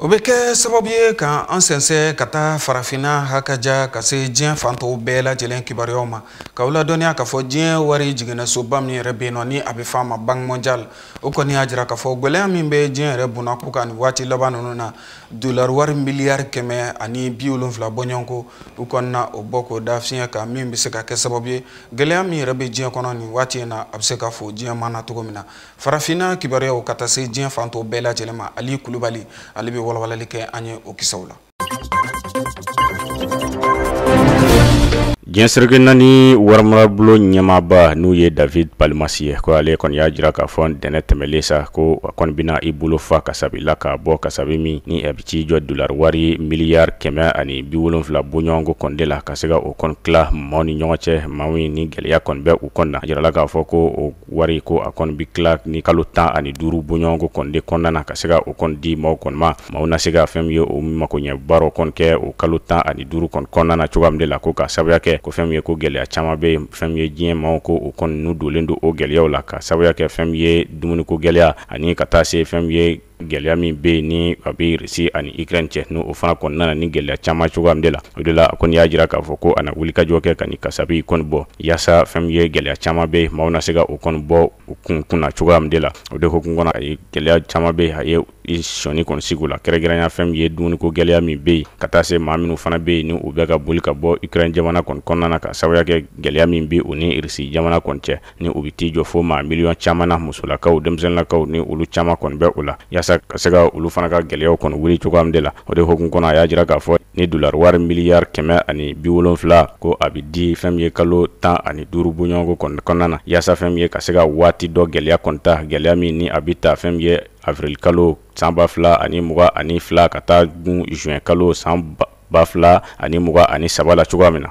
O bɛ kɛ sababu ye ka an sɛnsɛn ka taa farafinna hakaja ka se diɲɛ fantɔw bɛɛ lajɛlen kibaruyaw ma, k'aw ladɔnniya k'a fɔ diɲɛ wari jiginɛsoba min yɛrɛ bɛ yen nɔ ni a bɛ f'a ma Banque mondiale, o kɔni y'a jira k'a fɔ gɛlɛya min bɛ diɲɛ yɛrɛ bunako kan nin waati laban ninnu na, dollar wari miliyari 170 bɔɲɔgɔnko u kɔni na o bɔ k'o da fiɲɛ kan, min bɛ se ka kɛ sababu ye gɛlɛya min yɛrɛ bɛ diɲɛ kɔnɔ nin waati in na, a bɛ se ka fɔ diɲɛ ma na cogo min na. Farafinna kibaruyaw ka taa se diɲɛ fantɔw bɛɛ lajɛlen ma, Ali Kulubali ale bɛ walawalali kɛ an ye o kisaw la. Diɲɛ seleke naani warimarabulon ɲɛmaaba n'u ye David Palmas ye, ko ale kɔni y'a jira k'a fɔ ntɛnɛn tɛmɛlen sa, ko a kɔni bɛna i bolo fa kasabi la k'a bɔ, kasabi min ni a bɛ t'i jɔ dolari wari miliyari 170 bɔɲɔgɔnko kɔni de la, ka se ka o kɔni tila maaw ni ɲɔgɔn cɛ, maa min ni gɛlɛya kɔni bɛ u kɔni na. A jirala k'a fɔ ko o wari, ko a kɔni bɛ tila ni kalo 15 bɔɲɔgɔnko kɔni de kɔnɔna na, ka se ka o kɔni di maaw kɔni ma, maaw na se ka fɛn min ye o makoɲɛ baaraw kɔni kɛ o kalo 15 kɔni kɔnɔna na cogoya min de la, ko ka sababuya kɛ ko fɛn min ye ko gɛlɛya caman bɛ yen, fɛn min ye diɲɛ maaw ko o kɔni n'u donlen don o gɛlɛyaw la, ka sababuya kɛ fɛn min ye dumuniko gɛlɛya ani ka taa se fɛn min ye gɛlɛya min bɛ yen ni a bɛ Russie ani Ukraine cɛ, n'o fana kɔni nana ni gɛlɛya caman cogoya min de la. O de la, a kɔni y'a jira k'a fɔ ko a na wulikajɔ kɛ ka nin kasabi kɔni bɔ, yaasa fɛn min ye gɛlɛya caman bɛ yen, maaw na se ka o kɔni bɔ u kun kunna cogoya min de la. O de hukumu kɔnɔ, a ye gɛlɛya caman bɛ yen, a ye i sɔnni kɔni sigi o la, kɛrɛnkɛrɛnya fɛn min ye dumuniko gɛlɛya min bɛ yen, ka taa se maa minnu fana bɛ yen ni u bɛ ka boli ka bɔ Ukraine jamana kɔni kɔnɔna na, ka sababuya kɛ gɛlɛya min bɛ u ni Russie jamana kɔni cɛ, ni u bɛ t'i jɔ fo maa miliyɔn caman na, musolakaw, denmisɛnninlakaw, ni olu caman kɔni bɛ o la, yaasa ka se ka olu fana ka gɛlɛyaw kɔni wuli cogoya min de la. O de hukumu kɔnɔ, a y'a jira k'a fɔ ni dolari wari miliyari 170, ko a bɛ di fɛn min ye kalo 15 bɔɲɔgɔnko kɔni kɔnɔna na, yaasa fɛn min ye ka se ka waati dɔ gɛlɛya kɔni ta, gɛlɛya min ni a bɛ ta fɛn min ye avril kalo san 2022 ka taa gun juin kalo san 2023 la cogoya min na.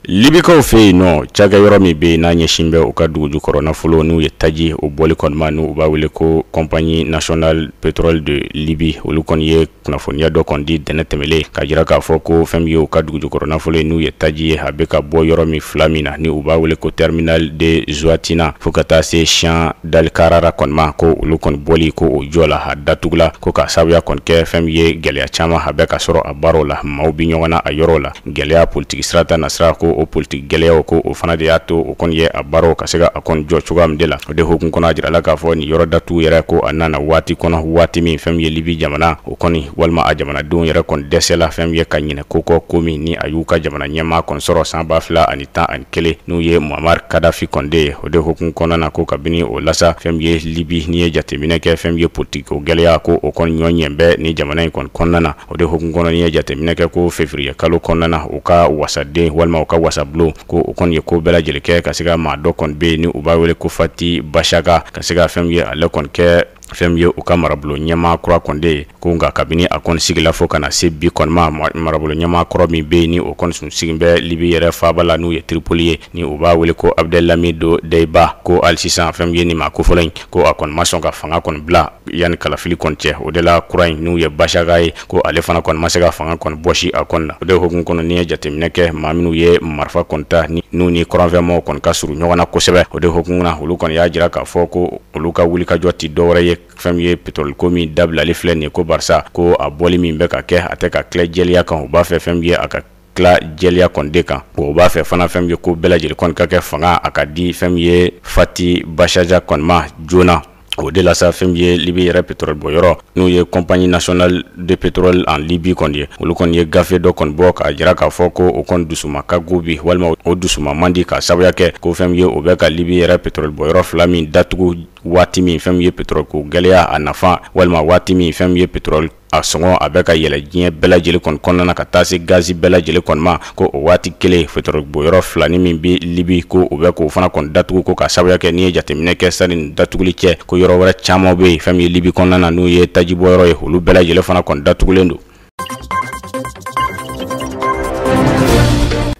Libikaw fɛ yen nɔ, cakɛ yɔrɔ min bɛ yen n'a ɲɛsin bɛ u ka dugu jukɔrɔ nafolo n'u ye taji o bɔli kɔni ma, n'u b'a wele ko Compagnie nationale pétrole de Libye, olu kɔni ye kunnafoniya dɔ kɔni di dɛnɛ tɛmɛlen, k'a jira k'a fɔ ko fɛn min ye u ka dugu jukɔrɔ nafolo ye n'u ye taji ye, a bɛ ka bɔ yɔrɔ min fila min na, ni u b'a wele ko terminal de Zouatina, fo ka taa se champ d'Al-Karara kɔni ma, ko olu kɔni bɔli, ko o jɔ la, a datugula, ko ka sababuya kɔni kɛ fɛn min ye gɛlɛya caman a bɛ ka sɔrɔ a baaraw la, maaw bi ɲɔgɔn na a yɔrɔ la, gɛlɛya politiki sira ta nasira, ko o politiki gɛlɛyaw, ko o fana de y'a to o kɔni ye a baaraw ka se ka a kɔni jɔ cogoya min de la. O de hukumu kɔnɔ, a jirala k'a fɔ nin yɔrɔ datugu yɛrɛ, ko a nana waati kɔnɔ, waati min fɛn min ye Libi jamana o kɔni walima a jamanadenw yɛrɛ kɔni dɛsɛla fɛn min ye ka ɲinɛ ko kɔ, ko min ni a y'u ka jamana ɲɛmaa kɔni sɔrɔ san 2011, n'u ye Muammar Kadhafi kɔni de ye. O de hukumu kɔnɔna na, ko kabini o lasa, fɛn min ye Libi, n'i ye jateminɛ kɛ, fɛn min ye politiki o gɛlɛya, ko o kɔni ɲɔ ɲɛ bɛ ni jamana in kɔni kɔnɔna na. O de hukumu kɔnɔ, n'i ye jateminɛ kɛ, ko février kalo kɔnɔna na, u ka wasaden walima u ka wasabulon, ko o kɔni ye ko bɛɛ lajɛlen kɛ ka se ka maa dɔ kɔni bɛ yen ni u b'a wele ko Fathi Bachagha, ka se ka fɛn min ye ale kɔni kɛ fɛn min ye u ka marabolo ɲɛmaa kura kɔni de ye. Ko nka kabini a kɔni sigila fo ka na se bi kɔni ma, marabolo ɲɛmaa kɔrɔ min bɛ yen ni o kɔni sun sigi bɛ Libi yɛrɛ faaba la, n'u ye Tripoli ye, ni u b'a wele ko Abdelhamid Deiba, ko hali sisan fɛn min ye nin maa kofɔlɔ in, ko a kɔni ma sɔn ka fanga kɔni bila yanni kalafili kɔni cɛ. O de la, kura in n'u ye Bachagha ye, ko ale fana kɔni ma se ka fanga kɔni bɔsi a kɔni na. O de hukumu kɔnɔ, n'i ye jateminɛ kɛ, maa minnu ye marifa kɔni ta, n'u ni kɔrɔnfɛmaaw kɔni ka surun ɲɔgɔn na kosɛbɛ, o de hukumu na, olu kɔni y'a jira k'a fɔ ko olu ka wulikajɔ tɛ dɔwɛrɛ ye fɛn min ye pétrole ko min dabilali filɛ nin ye, ko barisa ko a bɔli min bɛ ka kɛ, a tɛ ka tila jɛlenya kan. U b'a fɛ fɛn min ye a ka tila jɛlenya kɔni de kan. O b'a fɛ fana fɛn min ye ko bɛɛ lajɛlen kɔni ka kɛ fanga a ka di fɛn min ye Fathi Bachagha kɔni ma joona. O de la sa, fɛn min ye Libi yɛrɛ pétrole bɔyɔrɔ, n'u ye Compagnie nationale de pétrole en Libye kɔni ye, olu kɔni ye gafe dɔ kɔni bɔ k'a jira k'a fɔ ko o kɔni dusuma ka go bi, walima o dusuma man di, k'a sababuya kɛ ko fɛn min ye o bɛ ka Libi yɛrɛ pétrole bɔyɔrɔ fila min datugu, waati min fɛn min ye pétrole ko gɛlɛya a nafa, walima waati min fɛn min ye pétrole a sɔngɔ a bɛ ka yɛlɛ diɲɛ bɛɛ lajɛlen kɔni kɔnɔna na, ka taa se gazi bɛɛ lajɛlen kɔni ma, ko o waati kelen pétrole bɔyɔrɔ filani min bɛ Libi, ko o bɛ k'o fana kɔni datugu, ko ka sababuya kɛ n'i ye jateminɛ kɛ, sani nin datuguli cɛ, ko yɔrɔ wɛrɛ caman bɛ yen fɛn min ye Libi kɔnɔna na, n'u ye taji bɔyɔrɔ ye, olu bɛɛ lajɛlen fana kɔni datugulen don.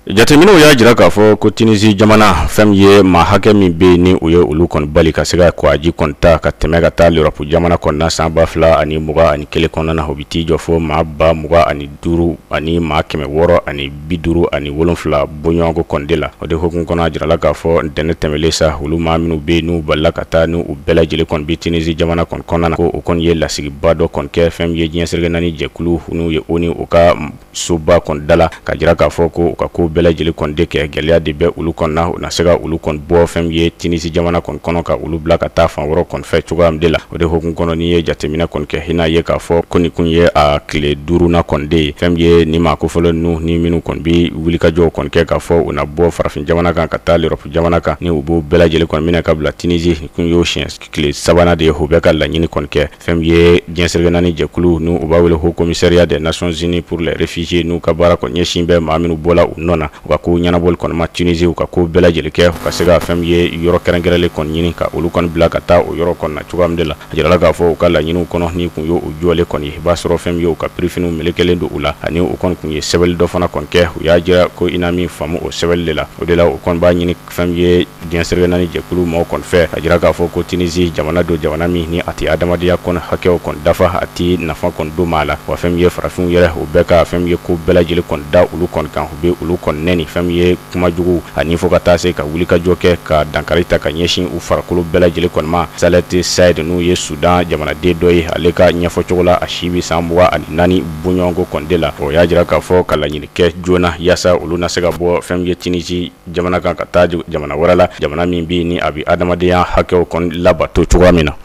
Jateminɛw y'a jira k'a fɔ ko Tunisie jamana, fɛn min ye maa hakɛ min bɛ yen ni u ye olu kɔni bali ka se ka kɔgɔji kɔni ta ka tɛmɛ ka taa l'Europe jamana kɔnɔna na san 2021 kɔnɔna na, o bɛ t'i jɔ fo maa 25 000 ani 657 bɔɲɔgɔnko kɔni de la. O de hukumu kɔnɔ, a jirala k'a fɔ ntɛnɛn tɛmɛlen sa, olu maa minnu bɛ yen n'u balila ka taa, n'u bɛɛ lajɛlen kɔni bɛ Tunisie jamana kɔni kɔnɔna na, ko o kɔni ye lasigiba dɔ kɔni kɛ fɛn min ye diɲɛ seleke naani jɛkulu n'u ye ONU, u ka soba kɔni da la, ka jira k'a fɔ ko u ka ko bɛɛ lajɛlen kɔni de kɛ. Gɛlɛya de bɛ olu kɔni na, u na se ka olu kɔni bɔ fɛn min ye Tunisie jamana kɔni kɔnɔ ka olu bila ka taa fan wɛrɛ kɔni fɛ cogoya min de la. O de hukumu kɔnɔ, n'i ye jateminɛ kɔni kɛ, i n'a ye k'a fɔ ko nin kun ye a tile 5nan kɔni de ye. Fɛn min ye nin maa kofɔlen ninnu ni minnu kɔni bɛ wulikajɔw kɔni kɛ k'a fɔ u na bɔ farafin jamana kan ka taa l'Europe jamana kan, ni u b'o bɛɛ lajɛlen kɔni minɛ ka bila Tunisie, kun y'o siɲɛ tile 3nan de ye u bɛ ka laɲini kɔni kɛ. Fɛn min ye diɲɛ seleke naani jɛkulu n'u u b'a wele Haut Commissariat des Nations Unies pour les réfugiés, n'u ka baara kɔni ɲɛsin bɛ maa minnu bɔla u nɔ na, u ka ko ɲɛnabɔli kɔni ma Tunisie, u ka ko bɛɛ lajɛlen kɛ u ka se ka fɛn min ye yɔrɔ kɛrɛnkɛrɛnlen kɔni ɲini ka olu kɔni bila ka taa o yɔrɔ kɔni na cogoya min de la. A jirala k'a fɔ u ka laɲiniw kɔnɔ, ni kun y'o jɔlen kɔni ye, i b'a sɔrɔ fɛn min ye u ka birifiniw melekelen don u la, ani u kɔni kun ye sɛbɛnni dɔ fana kɔni kɛ. U y'a jira ko i na min faamu o sɛbɛnni de la. O de la u kɔni b'a ɲini fɛn min ye diɲɛ seleke naani jɛkulu maaw kɔni fɛ, a jira k'a fɔ ko Tunisie jamana don, jamana min ni a tɛ adamadenya kɔni hakɛw kɔni dafa, a tɛ nafa kɔni don maa la. Wa fɛn min ye farafinw yɛrɛ, u bɛ ka fɛn min ye ko bɛɛ lajɛlen kɔni da olu kɔni kan, u bɛ olu kɔni nɛni, fɛn min ye kuma jugu ani fo ka taa se ka wulikajɔ kɛ ka dankari ta ka ɲɛsin u farikolo bɛɛ lajɛlen kɔni ma. Salete Said n'u ye Sudan jamanaden dɔ ye, ale ka ɲɛfɔcogo la, a si bɛ san 24 bɔɲɔgɔnko kɔni de la. O y'a jira k'a fɔ ka laɲini kɛ joona yaasa olu na se ka bɔ fɛn min ye Tunisie jamana kan ka taa jamana wɛrɛ la, jamana min bɛ ni a bɛ adamadenya hakɛw kɔni labato cogoya min na.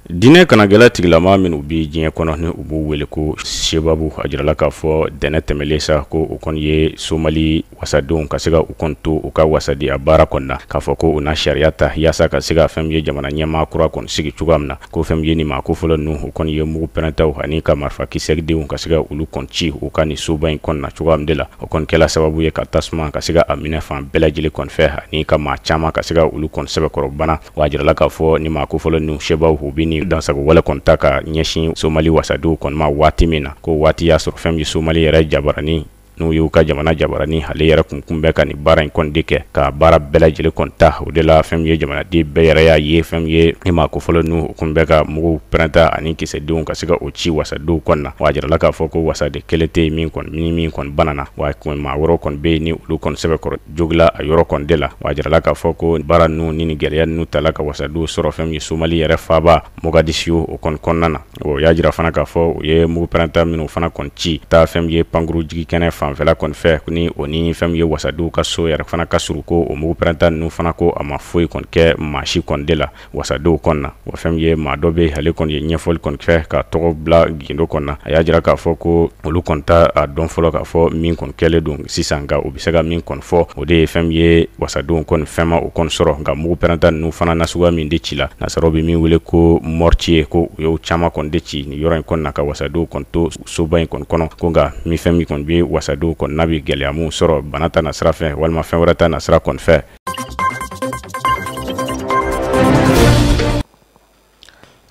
Diinɛ kanagɛlɛ tigilama minnu bɛ diɲɛ kɔnɔ ni u b'u wele ko sebabu, a jirala k'a fɔ dɛnɛ tɛmɛlen sa ko u kɔni ye Somali wasadenw ka se ka u kɔni to u ka wasadenya baara kɔni na, k'a fɔ ko u na sariya ta yaasa ka se ka fɛn min ye jamana ɲɛmaa kura kɔni sigi cogoya min na. Ko fɛn min ye nin maa ko fɔlɔ ninnu, u kɔni ye mugu pɛrɛntaw ani ka marifakisɛdenw ka se ka olu kɔni ci u ka nin soba in kɔni na cogoya min de la. O kɔni kɛla sababu ye ka tasuma ka se ka a minɛ fan bɛɛ lajɛlen kɔni fɛ, ani ka maa caman ka se ka olu kɔni sɛbɛkɔrɔ bana. Wa a jirala k'a fɔ ni maa ko fɔlɔ ninnu sebaw u bɛ nin dansago wale kɔni ta ka ɲɛsin Somali wasadenw kɔni ma waati min na, ko waati y'a sɔrɔ fɛn min ye Somali yɛrɛ jabarani n'u y'u ka jamana jabarani, ale yɛrɛ kun bɛ ka nin baara in kɔni de kɛ ka baara bɛɛ lajɛlen kɔni ta. O de la fɛn min ye jamanaden bɛɛ yɛrɛ y'a ye fɛn min ye ni maa ko fɔlɔ ninnu kun bɛ ka mugu pɛrɛnta ani kisɛdenw ka se ka o ci wasadenw kɔni na. Wa a jirala k'a fɔ ko wasaden kelen tɛ yen min kɔni ni min kɔni banana, wa maa wɛrɛw kɔni bɛ yen ni olu kɔni sɛbɛkɔrɔ jogila a yɔrɔ kɔni de la. Wa a jirala k'a fɔ ko baara ninnu ni nin gɛlɛya ninnu tala ka wasadenw sɔrɔ fɛn min ye Somali yɛrɛ faaba Mogadiscio o kɔni kɔnɔna na. O y'a jira fana k'a fɔ u ye mugu pɛrɛnta minnu fana kɔni ci taa fɛn min ye pankuru jigi kɛnɛ fanfɛla kɔni fɛ, ni o ni fɛn min ye wasadenw ka so yɛrɛ fana ka surun, ko o mugu pɛrɛnta ninnu fana ko a ma foyi kɔni kɛ maa si kɔni de la wasadenw kɔni na. Wa fɛn min ye maa dɔ bɛ ale kɔni ye ɲɛfɔli kɔni kɛ ka tɔgɔ bila gindo kɔni na, a y'a jira k'a fɔ ko olu kɔni t'a a dɔn fɔlɔ k'a fɔ min kɔni kɛlen don sisan, nka u bɛ se ka min kɔni fɔ o de ye fɛn min ye wasadenw kɔni fɛn ma o kɔni sɔrɔ. Nka mugu pɛrɛnta ninnu fana nasuguya min de ci la, nasaraw bɛ min wele ko mortier, ko u y'o caman kɔni de ci nin yɔrɔ in kɔni na ka wasadenw kɔni to soba in kɔni kɔnɔ. Ko nka min fɛn min kɔni bɛ wasadenw kɔni n'a bɛ gɛlɛya mun sɔrɔ bana ta nasira fɛ walima fɛn wɛrɛ ta nasira kɔni fɛ.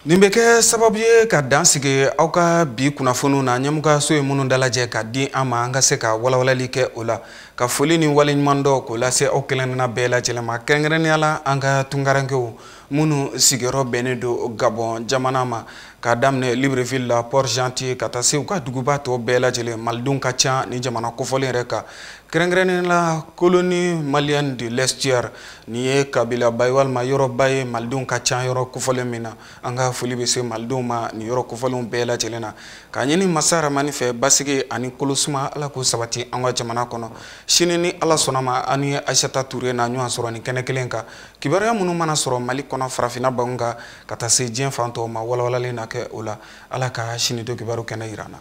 Nin bɛ kɛ sababu ye ka dan sigi aw ka bi kunnafoniw na, ɲɛmɔgɔyaso ye minnu dalajɛ ka di an ma, an ka se ka walawalali kɛ o la, ka foli ni waleɲuman dɔn k'o lase aw kelenkelenna bɛɛ lajɛlen ma, kɛrɛnkɛrɛnnenya la an ka tunkarankew minnu sigiyɔrɔ bɛnnen don Gabon jamana ma, k'a daminɛ Libreville la, Port-Gentil, ka taa se u ka duguba tɔ bɛɛ lajɛlen. Malidenw ka ca ni jamana kofɔlen yɛrɛ kan, kɛrɛnkɛrɛnnenya la colonie malienne de l'Estuaire, nin ye kabilaba ye walima yɔrɔba ye malidenw ka ca yɔrɔ kofɔlen min na. An ka foli bɛ se malidenw ma nin yɔrɔ kofɔlenw bɛɛ lajɛlen na, k'a ɲini masa Ramani fɛ basigi ani kolosuma Ala k'o sabati an ka jamana kɔnɔ. Sini ni Ala sɔnna ma, an ni Aïssata Touré na ɲɔgɔn sɔrɔ nin kɛnɛ kelen kan, kibaruya minnu mana sɔrɔ Mali kɔnɔ, farafinna bangun kan, ka taa se diɲɛ fan tɔw ma, walawalalen na kɛ o la. Ala ka sini don kibaru kɛnɛ yira an na.